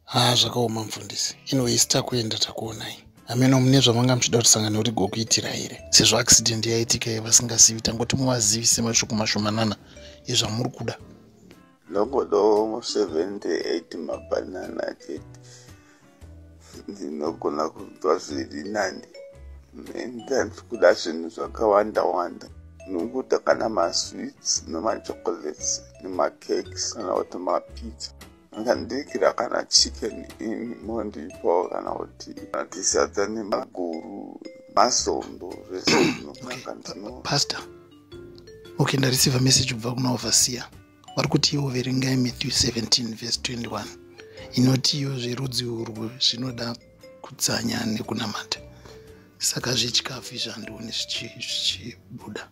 Haa, zvakaoma mufundisi. Anyway, isi takuenda, takuonai. Hameno mune zvamanga muchida kuti sangano rigokuitira here, sezvo accident yaitika yevasingazivi. Tangoti muvazivise mashoko mashomanana ezvamuri kuda. Ndongodawo 78 mabhanana chete, ndinogona kunzwa zviri nani. Ndandikuda zvinhu zvakawanda wanda, ndinokuda kana masweets nemachocolates nemacakes kana kuti mapizza. Makandibikira kana chicken in, mondipawo kana kuti sadza nemaguru, masondo, zvese zvinonaka ndino. Pastor, okay, ndareceiva message kubva kuna overseer. Vari kuti ivo verengai Matthew 17 verse 21, inoti iyo zverudzi urwu zvinoda kutsanya nekunamata. Saka zvechikafu izvi handioni zvichibuda.